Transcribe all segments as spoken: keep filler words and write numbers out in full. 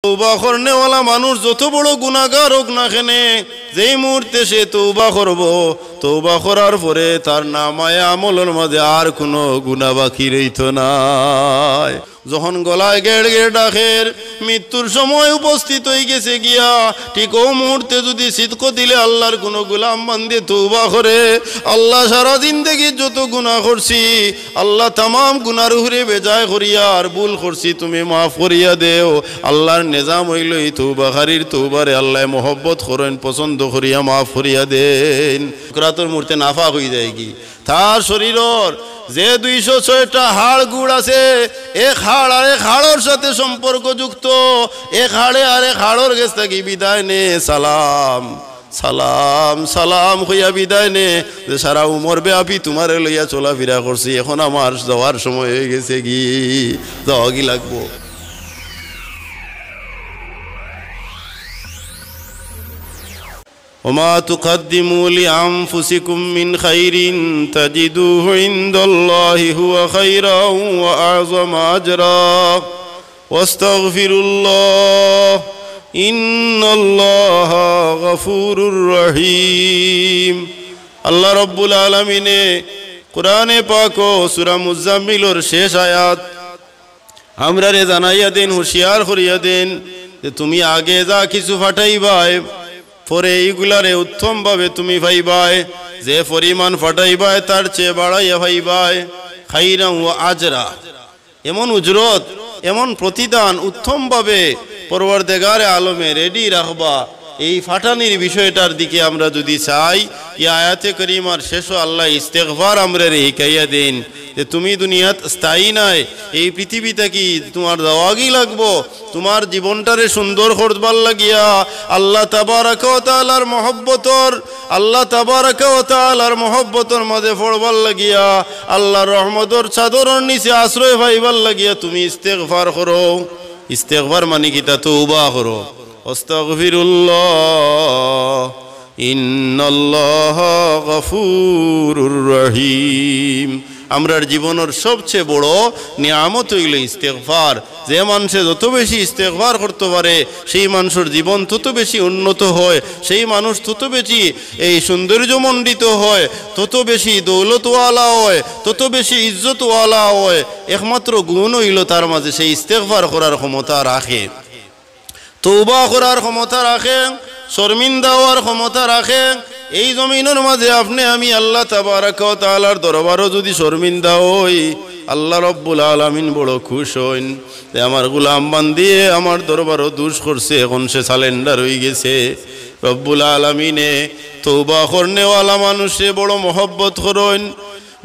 তওবা করনেওয়ালা মানুষ যত বড় গুনাগার হোক না কেনে, যেই মুহূর্তে সে তওবা করবো, তওবা করার পরে তার নামায়ে আমলর মাঝে আর কুনু গুনা বাকি রইতো নায়। যখন গলায় গেড় গেড় ডাকের, মৃত্যুর সময় উপস্থিত অইগেছে গিয়া, ঠিক অউ মুহূর্তে যুদি সিদক দিলে আল্লার কুনু গুলাম বান্দে তওবা করে, "আল্লা, সারা জিন্দেগিত যত গুনা করছি, আল্লা, তামাম গুনার উপরে বেজায় করিয়া আর ভুল করছি, তুমি মাফ করিয়া দেও।" আল্লার নিজাম অইলো ই তওবাকারীর তওবারে আল্লায় মহব্বত করইন, পছন্দ করিয়া মাফ করিয়া দেইন। রাতর মুহূর্তে নাপাক অইযায়গি। তার শরীরর যে দুইশো ছয়টা হাড় গুড় আছে, এক হাড় আরেক হাড়র সাথে সম্পর্কযুক্ত, এক হাড়ে আরেক হাড়র গেছ থাকি বিদায় নে, সালাম, সালাম, সালাম কইয়া বিদায় নে, যে সারা উমর ব্যাপী তুমারে লইয়া চলাফিরা করছি, এখন আমার যাওয়ার সময় অইগেছেগি, যাওয়াগি লাগবো। وما تقدموا لأنفسكم من خير تجدوه عند الله هو خيرا وأعظم أجرا واستغفروا الله إن الله غفور رحيم। আল্লাহ রব্বুল আলামিনে কোরআনে পাকো সূরা মুজাম্মিলর শেষ আয়াত আমরারে জানাইয়া দেইন, হুঁশিয়ার করিয়া দেইন যে তুমি আগে যা কিছু ফাটাইবায়, পরে ইগুলারে উত্তমভাবে তুমি পাইবায়, যে পরিমাণ ফাটাইবায় তার চেয়ে বাড়াইয়া পাইবায়। খাইরান ওয়া আজরা, এমন উজরত, এমন প্রতিদান উত্তমভাবে পরওয়ারদেগারে আলমে রেডি রাখবা। এই ফাটানির বিষয়টার দিকে আমরা যুদি চাই, ই আয়াতে করিমার শেষো আল্লায় ইস্তেগফার আমরারে হিকাইয়া দেইন যে তুমি দুনিয়াত স্থায়ী নায়, এই পৃথিবী থাকি তুমার যাওয়াগি লাগবো, তুমার জীবনটারে সুন্দর করবার লাগিয়া আল্লাহ তাবারাকা ওয়া তাআলার মহব্বতর, আল্লাহ তাবারাকা ওয়া তাআলার মহব্বতর মাঝে পড়বার লাগিয়া, আল্লাহর রহমতর চাদরর নিচে আশ্রয় পাইবার লাগিয়া তুমি ইস্তেগফার করো। ইস্তেগফার মানি কিতা? তওবা করো। আস্তাগফিরুল্লাহ, ইন্নাল্লাহা গাফুরুর রহিম। আমরার জীবনর সবচেয়ে বড় নিয়ামত অইলো ইস্তেগফার। যে মানষে যত বেশি ইস্তেগফার করতো পারে, সেই মানষর জীবন তত বেশি উন্নত হয়, সেই মানুষ তত বেশি এই সৌন্দর্যমণ্ডিত হয়, তত বেশি দৌলতওয়ালা হয়, তত বেশি ইজ্জতওয়ালা হয়। একমাত্র গুণ অইলো তার মাঝে সে ইস্তেগফার করার ক্ষমতা রাখে। তওবা করার ক্ষমতা রাখে, শর্মিন্দা অওয়ার ক্ষমতা রাখে। এই জমিনর মাঝে আপনে আমি আল্লাহ তাবারাকা ওয়া তাআলার দরবারো যুদি শর্মিন্দা অই, আল্লাহ রব্বুল আলামিন বড় খুশ অইন যে আমার গুলাম বান্দিয়ে আমার দরবারো দুষ করছে, এখন সে সারেন্ডার অইগেছে। রব্বুল আলামিনে তওবা করনেওয়ালা মানুষরে বড় মহব্বত করইন।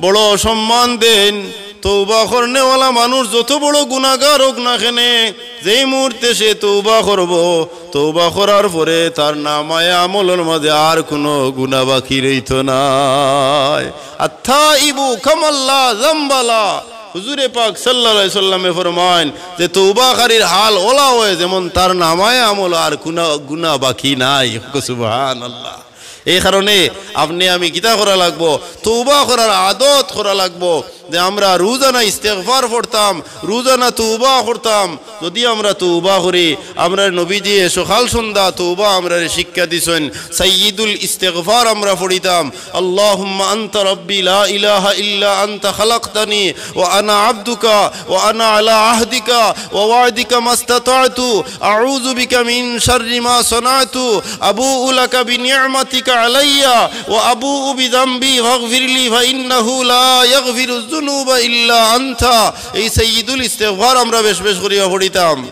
বড় সম্মান দেইন। তওবা করনেওয়ালা মানুষ যত বড় গুনাগার হোক না কেনে, যেই মুহূর্তে সে তওবা করবো, তওবা করার পরে তার নামায়ে আমলর মাঝে আর কুনু গুনা বাকি রইতো নায়। আত্তাইবু কামাল্লা জাম্বালা। হুজুরে পাক সাল্লাল্লাহু আলাইহি সাল্লামে ফরমাইন যে তওবাকারীর হাল অলা অয় যেমন তার নামায়ে আমল আর কুনু গুনা বাকি নাই। সুবহানাল্লাহ। এই কারণে আপনে আমি কিতা করা লাগবো? তওবা করার আদত করা লাগবো। যে আমরা রোজানা ইস্তেগফার পড়তাম, রোজানা তওবা করতাম। যদি আমরা তওবা করি, আমরার নবীজিয়ে সকাল সন্ধ্যা তওবা আমরারে শিক্ষা দিছইন। সাইয়্যিদুল ইস্তেগফার আমরা পড়িতাম, اللهم أنت ربي لا إله إلا أنت خلقتني وأنا عبدك وأنا على عهدك ووعدك ما استطعت أعوذ بك من شر ما صنعت أبوء لك بنعمتك علي وأبوء بذنبي فاغفر لي فإنه لا يغفر الذنوب إلا أنت। এই সাইয়্যিদুল ইস্তেগফার আমরা বেশ বেশ করিয়া পড়িতাম।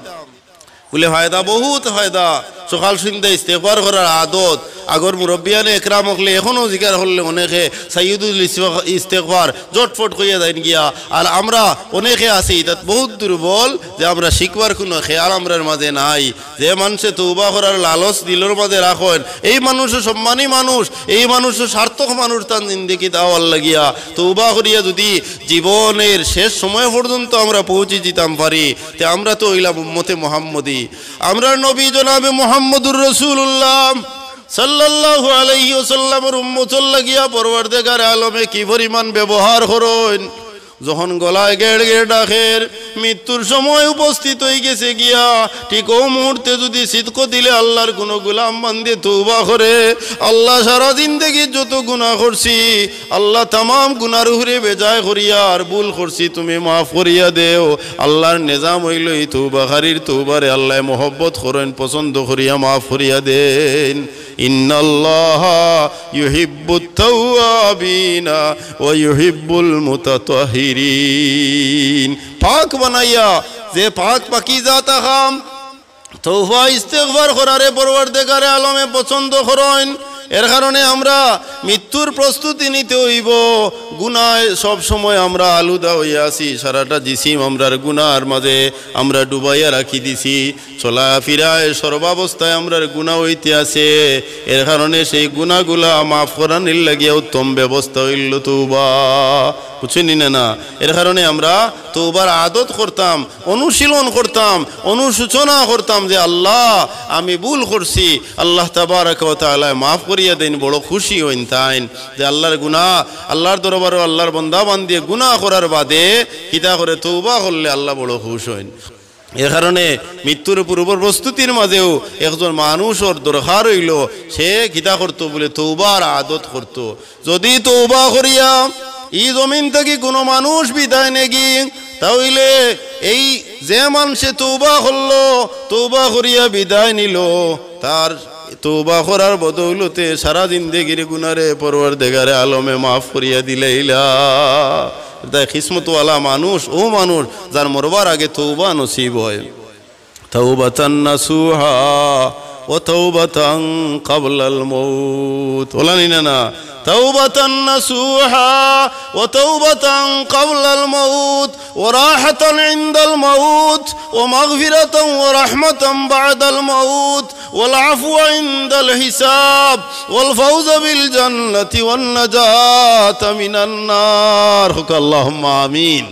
বুলে ফায়দা, বহুত ফায়দা। সকাল সন্ধ্যা ইস্তেগফার করার আদত। আগর মুরব্বিয়ানে একরাম অকলে এখনো জিকার করলে অনেকে সাইয়্যিদুল ইস্তেগফা-, ইস্তেগফার জটফট কইয়া যাইন গিয়া। আর আমরা অনেকে আছি ইতাত বহুত দুর্বল যে আমরা শিখবার কুনু খেয়াল আমরার মাঝে নাই। যে মানষে তওবা করার লালচ দিলর মাঝে রাখইন, এই মানুষও সম্মানী মানুষ, এই মানুষও সার্থক মানুষ তান জিন্দেগিত অওয়ার লাগিয়া। তওবা করিয়া যদি জীবনর শেষ সময় পর্যন্ত আমরা পৌঁছি যিতাম পারি, তে আমরা তো অইলাম উম্মতে মুহাম্মদী। আমরার নবী জনাবে মুহাম্মদুর রাসূলুল্লাহ সাল্লাল্লাহু আলাইহি ওয়াসাল্লামর উম্মতর লাগিয়া পরওয়ারদেগারে আলমে কি পরিমাণ ব্যবহার করইন। যখন গলায় গেড় গেড় ডাকের, মৃত্যুর সময় উপস্থিত অইগেছে গিয়া, ঠিক অউ মুহূর্তে যুদি সিদক দিলে আল্লার কুনু গুলাম বান্দে তওবা করে, "আল্লা, সারা জিন্দেগিত যত গুনা করছি, আল্লা, তামাম গুনার উপরে বেজায় করিয়া আর ভুল করছি, তুমি মাফ করিয়া দেও।" আল্লার নিজাম অইলো ই তওবাকারীর তওবারে আল্লায় মহব্বত করইন, পছন্দ করিয়া মাফ করিয়া দেইন। ইন্নাল্লাহা ইউহিব্বুত তাওয়াবিনা ওয়া ইউহিব্বুল মুতাতাহহিরিন। পাক বানাইয়া, যে পাক পাকিজা থাকা, তওবা ইস্তেগফার করারে পরওয়ারদেগারে আলমে পছন্দ করইন। এর কারণে আমরা মৃত্যুর প্রস্তুতি নিতে অইবো। গুনায় সব সময় আমরা আলুদা অইয়া আছি, সারাটা জিসিম আমরার গুনার মাঝে আমরা ডুবাইয়া রাখি দিছি। চলাফিরায় সর্বাবস্থায় আমরার গুনা অইতে আছে। এর কারণে সেই গুনাগুলা মাফ করানির লাগিয়া উত্তম ব্যবস্থা অইলো তওবা। বুঝছইন নি না? এর কারণে আমরা তওবার আদত করতাম, অনুশীলন করতাম, অনুশোচনা করতাম যে, "আল্লা, আমি ভুল করছি, আল্লা তাবারাকা ওয়া তাআলায় মাফ করিয়া দেইন।" বড় খুশি অইন তাইন যে আল্লার গুনা, আল্লার দরবারো আল্লার বন্দা বান্দিয়ে গুনা করার বাদে কিতা করে, তওবা করলে আল্লা বড় খুশ অইন। এ কারণে মৃত্যুর পূর্ব প্রস্তুতির মাঝেও একজন মানুষর দরকার অইলো, সে কিতা করতো বুলে, তওবার আদত করতো। যুদি তওবা করিয়া ই জমিন থাকি কুনু মানুষ বিদায় নেগি, তা অইলে এই যে মানষে তওবা করলো, তওবা করিয়া বিদায় নিলো, তার তওবা করার বদৌলতে সারা জিন্দেগির গুনারে পরওয়ারদেগারে আলমে মাফ করিয়া দিলাইলা। তাই কিসমতওয়ালা মানুষ অউ মানুষ, যার মরবার আগে তওবা নসিব অয়। توبة نصوحا وتوبة قبل الموت. অলা নি না না? توبة نصوحا وتوبة قبل الموت وراحة عند الموت ومغفرة ورحمة بعد الموت والعفو عند الحساب والفوز بالجنة والنجاة من النار. কউক্কা আল্লাহুম্মা আমিন।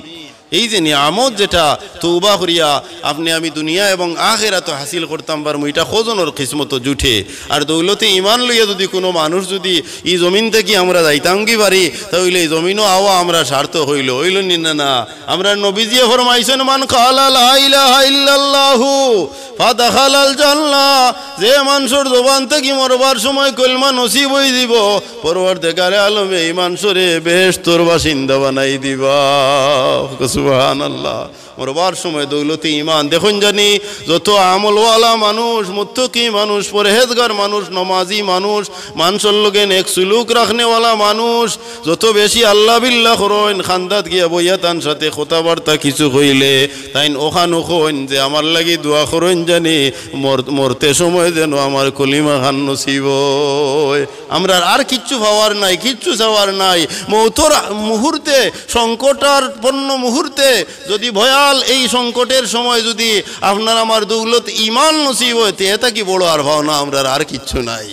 এই যে নিয়ামত যেটা তওবা করিয়া আপনে আমি দুনিয়া এবং আখেরাতো হাসিল করতাম পারমু, ইটা কয়জনর কিসমতো জুটে? আর দৌলতে ইমান লইয়া যুদি কুনু মানুষ যুদি ই জমিন থাকি আমরা যাইতামগি পারি, তা অইলে ই জমিনো আওয়া আমরার সার্থক অইলো, অইলো নি না না? আমরার নবীজিয়ে ফরমাইছইন, من قال لا إله إلا الله فدخل الجنة, যে মানষর জবান থাকি মরবার সময় কলমা নসিব অইযিবো, পরওয়ারদেগারে আলমে ই মানষরে বেহেশতর বাসিন্দা বানাই দিবা। সুবহানাল্লাহ। মরবার সময় দৌলতে ইমান। দেখইন জানি যত আমলওয়ালা মানুষ, মুত্তাকি মানুষ, পরহেজগার মানুষ, নমাজি মানুষ, মানষর লগে নেক সুলুক রাখনেওয়ালা মানুষ, যত বেশি আল্লা বিল্লা করইন, কান্দাত গিয়া বইয়া তান সাথে কথাবার্তা কিছু কইলে, তাইন অখানউ কইন যে, "আমার লাগি দোয়া করইন জানি, মর-, মরতে সময় যেন আমার কলিমাখান নসিব অয়।" আমরার আর কিচ্ছু পাওয়ার নাই, কিচ্ছু চাওয়ার নাই। মউতর মুহূর্তে, সংকটাপন্ন মুহূর্তে, যুদি ভয়াল এই সংকটের সময় যুদি আপনার আমার দৌলত ইমান নসিব অয়, তে ইটা থাকি বড় আর পাওনা আমরার আর কিচ্ছু নাই।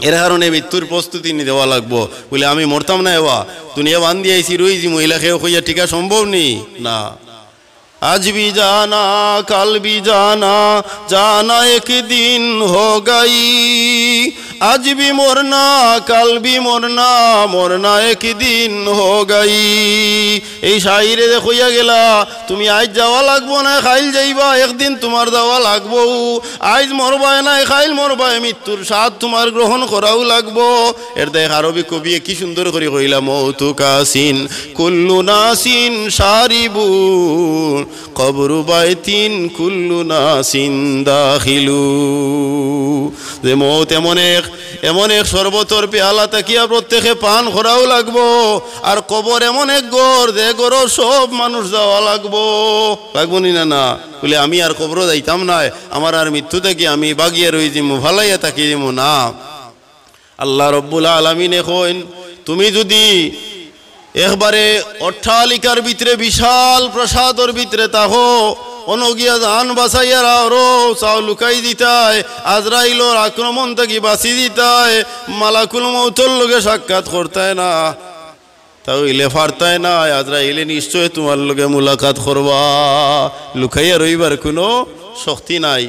এর কারণে মৃত্যুর প্রস্তুতি নি দেওয়া লাগবো। বুলে, "আমি মরতাম না এবা, দুনিয়া বান্দি আইছি, রইযিমু, ইলা কেউ কইয়া টিকা সম্ভব নি?" না। آج بھی جانا، کل بھی جانا، جانا ایک دن ہوگا ہی۔ آج بھی مرنا، کل بھی مرنا، مرنا ایک دن ہوگا ہی۔ এই শাইরে যে কইয়া গেলা, "তুমি আইজ যাওয়া লাগবো নায়, কাইল যাইবা, একদিন তুমার যাওয়া লাগবো। আইজ মরবায় নায়, কাইল মরবায়, মৃত্যুর স্বাদ তুমার গ্রহণ করাউ লাগবো।" এর দেখ আরবি কবিয়ে কি সুন্দর করি কইলা, "موت کاسٍ كل ناس شارب، قبر بيت كل ناس داخل।" যে মউত এমন এক, এমন এক শরবতর পেয়ালা থাকিয়া প্রত্যেকে পান করাউ লাগবো, আর কবর এমন এক ঘর, যে ঘরো সব মানুষ যাওয়া লাগবো। লাগবো নি না না? বুলে, "আমি আর কবরো যাইতাম নায়, আমার আর মৃত্যু থাকি আমি বাগিয়া রইযিমু, ফালাইয়া থাকি যিমু না।" আল্লা রব্বুল আলামিনে কইন, তুমি যুদি একবারে অট্টালিকার ভিতরে, বিশাল প্রাসাদর ভিতরে থাকো, অনো গিয়া জান বাচাইয়া রাওরো, চাও লুকাই যিতায়, আজরাইলর আক্রমণ থাকি বাচি যিতায়, মালাকুল মউতর লগে সাক্ষাৎ করতায় না, তা অইলে পারতায় না, আজরাইলে নিশ্চয় তুমার লগে মুলাকাত করবা, লুকাইয়া রইবার কুনু শক্তি নাই।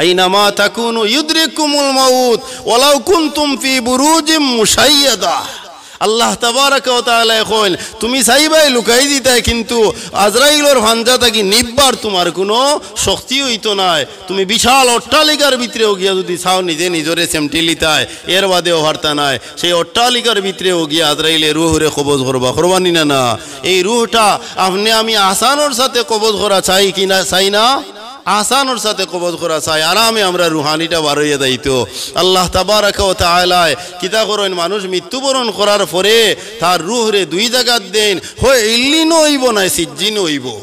أينما تكونوا يدرككم الموت ولو كنتم في بروج مشيدة। আল্লাহ তাবারাকা ওয়া তাআলায় কইন, তুমি চাইবায় লুকাই দিতায়, কিন্তু আজরাইলর ফাঞ্জা থাকি নিববার তুমার কুনু শক্তি অইতো নায়। তুমি বিশাল অট্টালিকার ভিতরেও গিয়া যুদি চাও নিজে নিজরে চেমটি লিতায়, এর বাদেও পারতা নায়। সেই অট্টালিকার ভিতরেও গিয়া আজরাইলে রুহরে কবজ করবা, করবা নি না? না, এই রুহটা আপনে আমি আহসানর সাথে কবজ করা চাই কি না, চাই না? আহসানর সাথে কবজ করা চাই, আরামে আমরার রুহানিটা বার অইয়া যাইতো। আল্লাহ তাবারাকা ওয়া তাআলায় কিতা করইন, মানুষ মৃত্যুবরণ করার পরে তার রুহরে দুই জাগাত দেইন, হয় ইল্লিনো অইবো নায় সিজ্জিনো অইবো।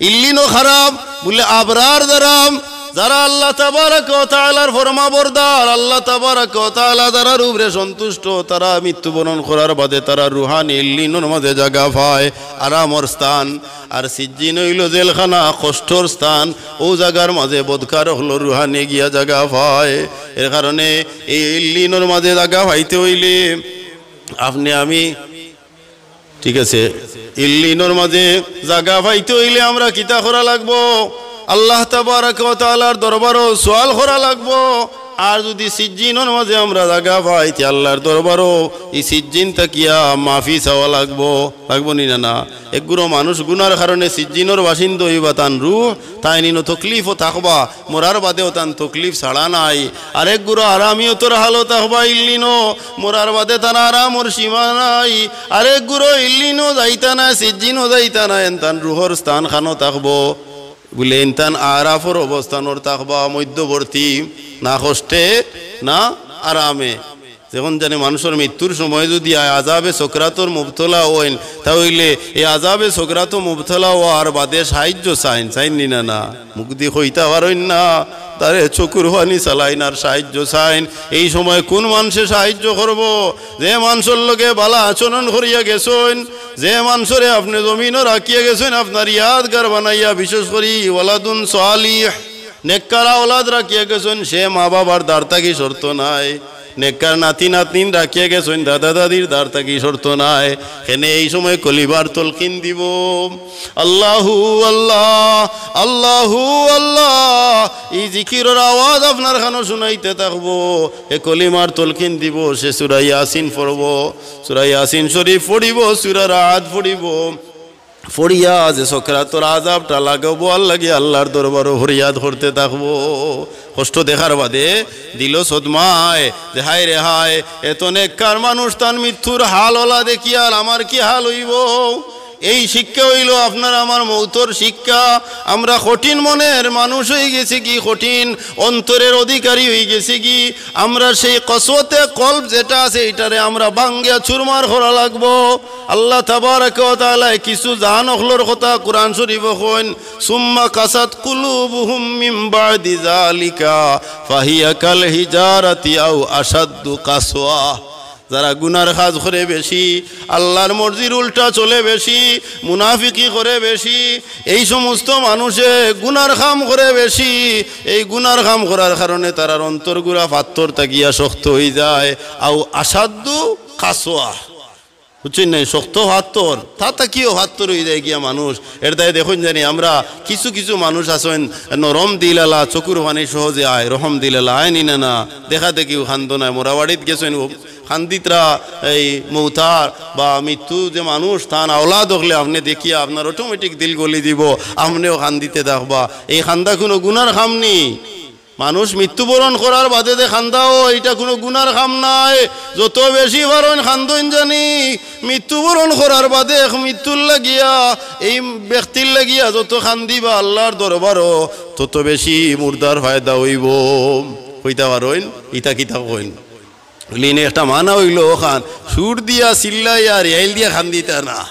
ইল্লিনো খারাপ, বুলে আবরার যারা, যারা আল্লাহ তাবারাকা ওয়া তাআলার ফরমাবরদার, আল্লাহ তাবারাকা ওয়া তাআলা যারার উপরে সন্তুষ্ট, তারা মৃত্যুবরণ করার বাদে তারা রুহানি ইল্লিনর মাঝে জাগা পায়, আরামর স্থান। আর সিজ্জিন অইলো জেলখানা, কষ্টর স্থান। অউ জাগার মাঝে বদকার অকলর রুহানি গিয়া জাগা পায়। এর কারণে এই ইল্লিনর মাঝে জাগা পাইতে অইলে আপনে আমি, ঠিক আছে, ইল্লিনর মাঝে জাগা পাইতে অইলে আমরা কিতা করা লাগবো? আল্লাহ তাবারাকা ওয়া তাআলার দরবারো সওয়াল করা লাগবো। আর যুদি সিজ্জিনর মাঝে আমরা জাগা পাই, তে আল্লাহর দরবারো ই সিজ্জিন থাকিয়া মাফি চাওয়া লাগবো, লাগবো নি না? না, একগুরু মানুষ গুনার কারণে সিজ্জিনর বাসিন্দা অইবা, তান রুহ তাইন ইনো তকলিফো থাকবা, মরার বাদেও তান তকলিফ ছাড়া নাই। আরেকগুরু আরামিয়তর হালো থাকবা ইল্লিনো, মরার বাদে তান আরামর সীমা নাই। আরেকগুরু ইল্লিনো যাইতা নায়, সিজ্জিনো যাইতা নায়, এন তান রুহর স্থান খানো থাকবো। বুলে, ইনতান আরাফর অবস্থানর থাকবা, মধ্যবর্তী, না কষ্টে, না আরামে। যেমন জানি মানুষর মৃত্যুর সময় যুদি আয়, আজাবে সকরাতর মুবতলা অইন, তা অইলে এই আজাবে সকরাতো মুবতলা অওয়ার বাদে সাহায্য চাইন, চাইন নি না? না, মুখদি কইতা পারইন না, তারে চকুর পানি চালাইন আর সাহায্য চাইন। এই সময় কুন মানষে সাহায্য করবো? যে মানষর লগে বালা আচরণ করিয়া গেছইন, যে মানষরে আপনে জমিনো রাখিয়া গেছইন, আপনার ইয়াদগার বানাইয়া, বিশেষ করি ওয়ালাদুন সালিহ, নেককার আওলাদ রাখিয়া গেছইন, সে মা-বাবার দ্বার থাকি সরতো নায়। নেককার নাতি-নাতনিন রাখিয়া গেছইন, দাদা-দাদির দ্বার থাকি সরতো নায়। কেনে এই সময় কলিমার তলকিন দিবো, আল্লাহু আল্লাহ, আল্লাহু আল্লাহ। ই জিকিরর আওয়াজ আপনার কানো শুনাইতে থাকবো। এ কলিমার তলকিন দিবো, সে সূরা ইয়াসিন পড়বো, সূরা ইয়াসিন শরীফ পড়িবো, সূরা রাদ পড়িবো। পড়িয়া যে সকরাতর আজাবটা লাগবো, আর লাগি আল্লাহর দরবারো ফরিয়াদ করতে থাকবো। কষ্ট দেখার বাদে দিলো সদমায় যে, হায় রে হায়, এত নেককার মানুষ, তান মৃত্যুর হাল অলা দেখিয়া আর আমার কি হাল অইবো? এই শিক্ষা অইলো আপনার আমার মৌতর শিক্ষা। আমরা কঠিন মনের মানুষ অইগেছি গি, কঠিন অন্তরের অধিকারী অইগেছি গি। আমরা সেই কসওয়াতে কলব যেটা আছে, ইটারে আমরা ভাঙ্গিয়া চুরমার করা লাগবো। আল্লাহ তাবারাকা ওয়া তাআলায় কিছু জান অকলর কথা কুরআন শরীফো কইন, "সুম্মা কাসাত কুলুবুহুম মিন বাদি যালিকা ফাহিয়া কাল হিজারাতি আও আশাদ্দু কাসওয়া।" যারা গুনার কাজ করে বেশি, আল্লাহর মর্জির উল্টা চলে বেশি, মুনাফিকি করে বেশি, এই সমস্ত মানুষে গুনার কাম করে বেশি, এই গুনার কাম করার কারণে তারার অন্তরগুলা পাত্থর থাকিয়া শক্ত অইযায়। আও আশাদ্দু কাসওয়া, বুঝছইন নি? শক্ত পাত্থর, তা থাকিও পাত্থর অইযায় গিয়া মানুষ। এর দায় দেখইন জানি আমরা কিছু কিছু মানুষ আছইন নরম দিল আলা, চকুর পানি সহজে আয়, রহম দিল আলা, আয় নি না? না, দেখা দেখিও কান্দো নায়। মরা বাড়িত গেছইন, ও কান্দিতরা, এই মৌতার বা মৃত্যু যে মানুষ, তান আওলাদ অকলে আপনে দেখিয়া আপনার automatic দিল গলি দিবো, আপনেও কান্দিতে থাকবা। এই কান্দা কুনু গুনার কাম নি। মানুষ মৃত্যুবরণ করার বাদে যে কান্দা, ও, ইটা কুনু গুনার কাম নায়। যত বেশি পারইন কান্দইন জানি, মৃত্যুবরণ করার বাদে এক মৃত্যুর লাগিয়া, এই ব্যক্তির লাগিয়া যত কান্দিবা আল্লাহর দরবারো, তত বেশি মুর্দার ফায়দা অইবো। কইতা পারইন, ইতা কিতা কইন? বুলে, ইনে একটা মানা অইলো অখান, সুর দিয়া চিল্লাইয়া আর রেল দিয়া কান্দিতা না।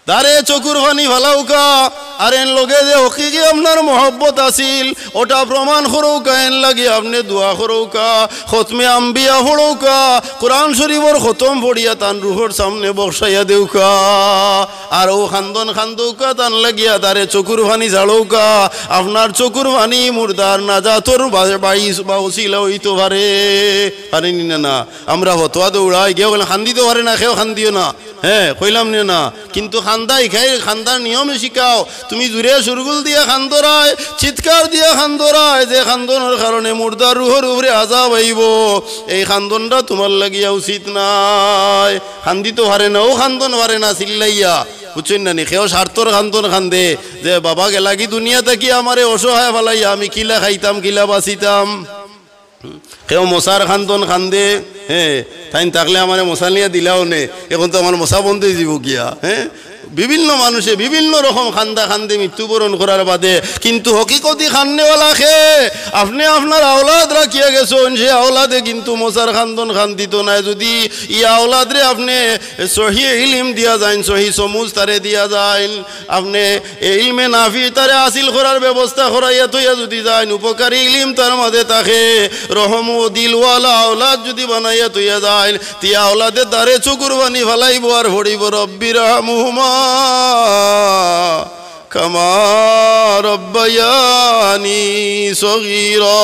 তারে চকুর পানি ফালাউক্কা, আর এন লগে যে হকিকি আপনার মহব্বত আছিল, ওটা প্রমাণ করউক্কা, এন লাগি আপনে দোয়া করউক্কা, খতমে আম্বিয়া পড়উক্কা, কোরআন শরীফর খতম পড়িয়া তান রুহর সামনে বসাইয়া দেউক্কা। আর অউ কান্দন কান্দউক্কা তান লাগিয়া, তারে চকুর পানি ছাড়উক্কা। আপনার চকুর পানি মুর্দার নাজাতর বা-, বাইস বা উছিলা অইতো পারে, পারে নি না? না, আমরা ফতোয়া দৌড়াই, কেউ কান্দিতো পারে না, কেউ কান্দিও না। হ্যাঁ, কইলাম নি না? কিন্তু কান্দা হিকাই, কান্দার নিয়ম শিখাও। তুমি জুরে সুরগুল দিয়া কান্দরায়, চিৎকার দিয়া কান্দরায়, যে কান্দনর কারণে মুর্দার রুহর উপরে আজাব আইবো। এই কান্দনটা তুমার লাগিয়া উচিত নায়। কান্দিতো পারে না, অউ কান্দন পারে না চিল্লাইয়া, বুঝছইন না নি? কেউ স্বার্থর কান্দন কান্দে যে বাবা গেলাগি দুনিয়া থাকি আমারে অসহায় ফালাইয়া, আমি কিলা খাইতাম, কিলা বাঁচিতাম। কেউ মশার কান্দন কান্দে, হ্যাঁ, তাইন থাকলে আমারে মশা নিয়া দিলাও নে, এখন তো আমার মশা বন্ধ অইযিবো গিয়া, হ্যাঁ। বিভিন্ন মানুষে বিভিন্ন রকম কান্দা কান্দে মৃত্যুবরণ করার বাদে, কিন্তু হকিকতি কান্দেওয়ালা কে? আপনে আপনার আওলাদ রাখিয়া গেছইন, সে আওলাদে কিন্তু মশার কান্দন কান্দিতো নায়। যদি ই আওলাদরে আপনে সহি ইলিম দিয়া যাইন, সহি সমুজ তারে দিয়া যাইন, আপনে এ ইলমে নাফি তারে হাসিল করার ব্যবস্থা করাইয়া থইয়া যদি যাইন, উপকারী ইলিম তার মাঝে থাকে, রহম ও দিলওয়ালা আওলাদ যদি বানাইয়া থইয়া যাইন, তে আওলাদে তারে চকুর পানি ফালাইবো আর পড়িবো, "রব্বির হামহুমা কামা রব্বায়ানি সগীরা।"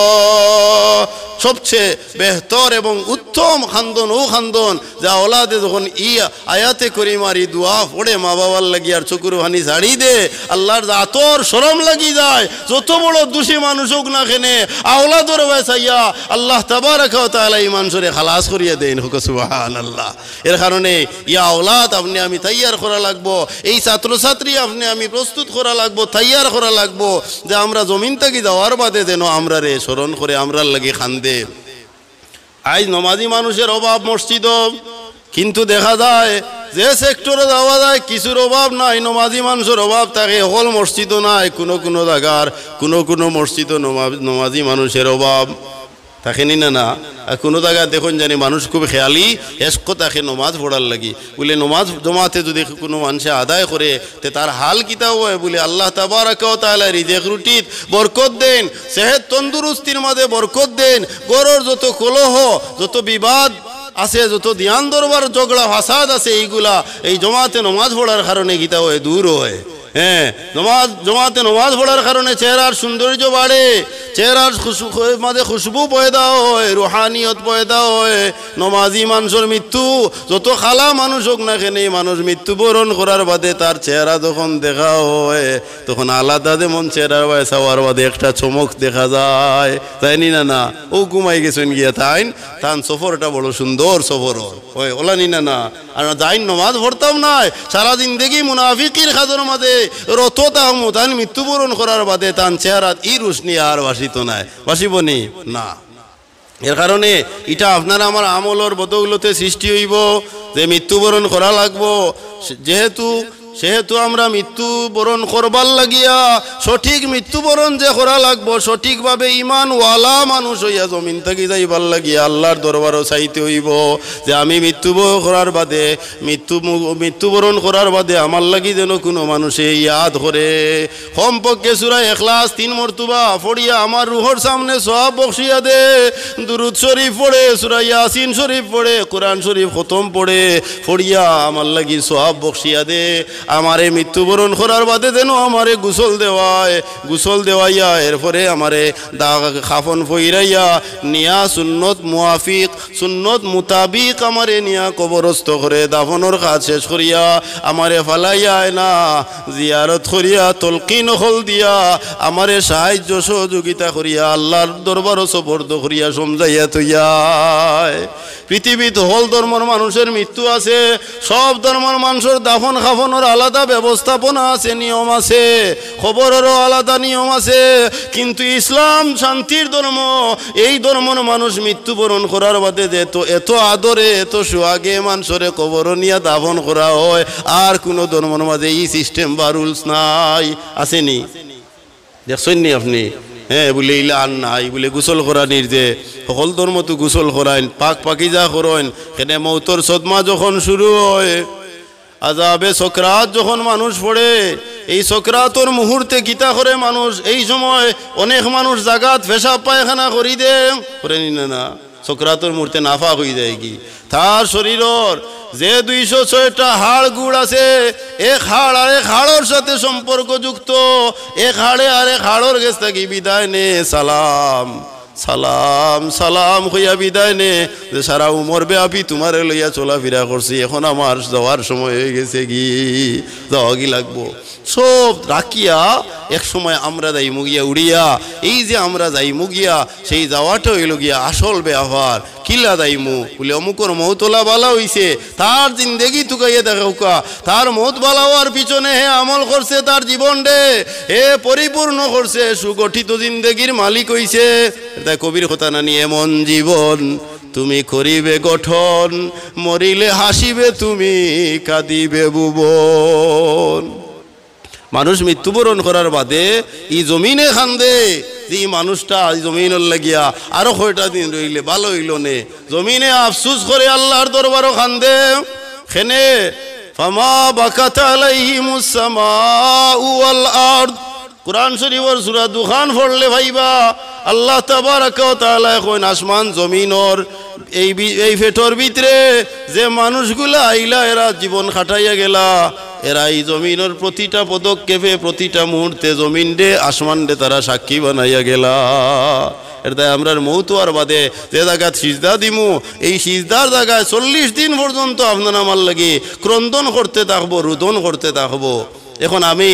সবচেয়ে বেহতর এবং উত্তম কান্দন অউ কান্দন, যে আওলাদে যখন ই আয়াতে করিমার ই দোয়া পড়ে মা বাবার লাগি আর চকুর পানি ছাড়ি দে, আল্লাহর জাতর শরম লাগি যায়। যত বড় দোষী মানুষ অউক না কেনে, আওলাদর বায় চাইয়া আল্লাহ তাবারাকা ওয়া তাআলা ই মানষরে খালাস করিয়া দেইন। কউক্কা সুবহানাল্লাহ। এর কারণে ই আওলাদ আপনে আমি তৈয়ার করা লাগবো, এই ছাত্রছাত্রী আপনে আমি প্রস্তুত করা লাগবো, তৈয়ার করা লাগবো, যে আমরা জমিন থাকি যাওয়ার বাদে যেন আমরারে স্মরণ করে, আমরার লাগি কান্দে। আইজ নমাজি মানুষের অভাব মসজিদো, কিন্তু দেখা যায় যে সেক্টরো যাওয়া যায়, কিছুর অভাব নাই, নমাজি মানুষর অভাব থাকে। হকল মসজিদো নাই, কুনু কুনু জাগার কুনু কুনু মসজিদো নমা-, নমাজি মানুষের অভাব থাকে নি না, না? আর কুনু জাগাত দেখইন জানি মানুষ খুব খেয়ালি, এশক থাকে নমাজ পড়ার লাগি। বুলে নমাজ জমাতে যদি কুনু মানষে আদায় করে, তে তার হাল কিতা অয়? বুলে আল্লাহ তাবারাকা ওয়া তাআলা রিজেক রুটিত বরকত দেইন, সেহেত তন্দুরুস্তির মাঝে বরকত দেইন, ঘরর যত কলহ, যত বিবাদ আছে, যত দিয়ান দরবার ঝগড়া ফাসাদ আছে, এইগুলা এই জমাতে নমাজ পড়ার কারণে কিতা অয়? দূর অয়। হ্যাঁ, নমাজ, জমাতে নমাজ পড়ার কারণে চেহারার সৌন্দর্য বাড়ে, চেহারার খুশবু, মাঝে খুশবু পয়দা অয়, রুহানিয়ত পয়দা অয়। নমাজি মানষর মৃত্যু, যত কালা মানুষ অউক না কেনে, মানুষ মৃত্যুবরণ করার বাদে তার চেহারা যখন দেখা অয়, তখন আলাদা যেমন চেহারার বায় চাওয়ার বাদে একটা চমক দেখা যায়, যায় নি না, না? অউ ঘুমাই গেছইন গিয়া তাইন, তান সফরটা বড় সুন্দর সফর অয়, অলা নি না, না? আর যাইন নমাজ পড়তাম নায়, সারা জিন্দেগি মুনাফিকির কাজর মাঝে রত থাকমু, তাইন মৃত্যুবরণ করার বাদে তান চেহারাত ই রুশনি আর বাসিতো নায়, বাসিবো নি? না। এর কারণে ইটা আপনার আমার আমলর বদৌলতে সৃষ্টি অইবো যে মৃত্যুবরণ করা লাগবো। সে-, যেহেতু, সেহেতু আমরা মৃত্যুবরণ করবার লাগিয়া সঠিক মৃত্যুবরণ যে করা লাগবো, সঠিকভাবে ইমানওয়ালা মানুষ অইয়া জমিন থাকি যাইবার লাগিয়া আল্লাহর দরবারো চাইতে অইবো যে আমি মৃত্যুবরণ করার বাদে, মৃত্যু মু-, মৃত্যুবরণ করার বাদে আমার লাগি যেন কুনু মানুষে ইয়াদ করে। কমপক্ষে সূরা ইখলাস তিন মর্তবা পড়িয়া আমার রুহর সামনে সওয়াব বখশিয়া দে। দুরুদ শরীফ পড়ে, সূরা ইয়াসিন শরীফ পড়ে, কোরআন শরীফ খতম পড়ে, পড়িয়া আমার লাগি সওয়াব বখশিয়া দে। আমারে মৃত্যুবরণ করার বাদে যেন আমারে গোসল দেওয়ায়, গোসল দেওয়াইয়া এরপরে আমারে দা-, কাফন পইরাইয়া নিয়া সুন্নত মুয়াফিক সুন্নত মুতাবিক আমারে নিয়া কবরস্থ করে দাফনর কাজ শেষ করিয়া আমারে ফালাইয়া আয় না, জিয়ারত করিয়া তলকিন অকল দিয়া আমারে সাহায্য সহযোগিতা করিয়া আল্লাহর দরবারো সুপর্দ করিয়া সমজাইয়া থইয়া আয়। পৃথিবীত হকল ধর্মর মানুষের মৃত্যু আছে, সব ধর্মর মানুষর দাফন কাফনর আলাদা ব্যবস্থাপনা আছে, নিয়ম আছে, কবররও আলাদা নিয়ম আছে, কিন্তু ইসলাম শান্তির ধর্ম। এই ধর্মর মানুষ মৃত্যুবরণ করার বাদে যে এত, এত আদরে, এত সোহাগে মানুষরে কবরো নিয়া দাফন করা হয়, আর কুনু ধর্মর মাঝে ই system বা rules নাই, আছে নি? দেখছইন নি আপনে? হ্যাঁ, বুলে ইলা আর নাই, বুলে গোসল করানির যে, হকল ধর্মতো গোসল করাইন, পাক পাকিজা করইন, কেনে মৌতর সদমা যখন শুরু হয়, আজাবে সকরাত যখন মানুষ পড়ে, এই সকরাতর মুহূর্তে কিতা করে মানুষ? এই সময় অনেক মানুষ জাগাত পেশাব পায়খানা করি দে, করে নি না, না? সকরাতর মুহূর্তে নাপাক অই যায়গি। তার শরীরর যে দুইশো ছয়টা হাড় গুড় আছে, এক হাড় আরেক হাড়র সাথে সম্পর্কযুক্ত, এক হাড়ে আরেক হাড়র গেছ থাকি বিদায় নে সালাম। সালাম সালাম কইয়া বিদায় নে, যে সারা উমর ব্যাপী তুমারে লইয়া চলাফিরা করছি, এখন আমার যাওয়ার সময় অইগেছে গি, যাওয়া গি লাগবো। সব রাখিয়া এক সময় আমরা যাইমু গিয়া উড়িয়া। এই যে আমরা যাইমু গিয়া, সেই যাওয়াটা অইলো গিয়া আসল ব্যাপার। কিলা যাইমু? বুলে, অমুকর মউত অলা বালা অইছে, তার জিন্দেগি তুকাইয়া দেখউক্কা। তার মউত বালা অওয়ার পিছনে হে আমল করছে, তার জীবনরে হে পরিপূর্ণ করছে, সুগঠিত জিন্দেগির মালিক অইছে। ইটা কবির কথা নানি, এমন জীবন তুমি করিবে গঠন, মরিলে হাসিবে তুমি, কাঁদিবে ভুবন। মানুষ মৃত্যুবরণ করার বাদে ই জমিনে কান্দে যে ই মানুষটা ই জমিনর লাগিয়া আরো কয়টা দিন রইলে বালা অইলো নে। জমিনে আফসুস করে, আল্লার দরবারো কান্দে। কেনে, ফামা বাকাত আলাইহিমুস সামাউ ওয়াল আরদ। কুরআন শরিফর সূরা দুখান পড়লে পাইবা, আল্লাহ তাবারাকা ওয়া তাআলায় কইন, আসমান জমিনর এই বি-, এই পেটর ভিতরে যে মানুষগুলা আইলা, এরা জীবন কাটাইয়া গেলা, এরা ই জমিনর প্রতিটা পদক্ষেপে, প্রতিটা মুহূর্তে জমিনরে, আসমানরে তারা সাক্ষী বানাইয়া গেলা। এর দায় আমরার মউত অওয়ার বাদে যে জাগাত সিজদা দিমু, এই সিজদার জাগায় চল্লিশ দিন পর্যন্ত আপনার আমার লাগি ক্রন্দন করতে থাকবো, রুদন করতে থাকবো। এখন আমি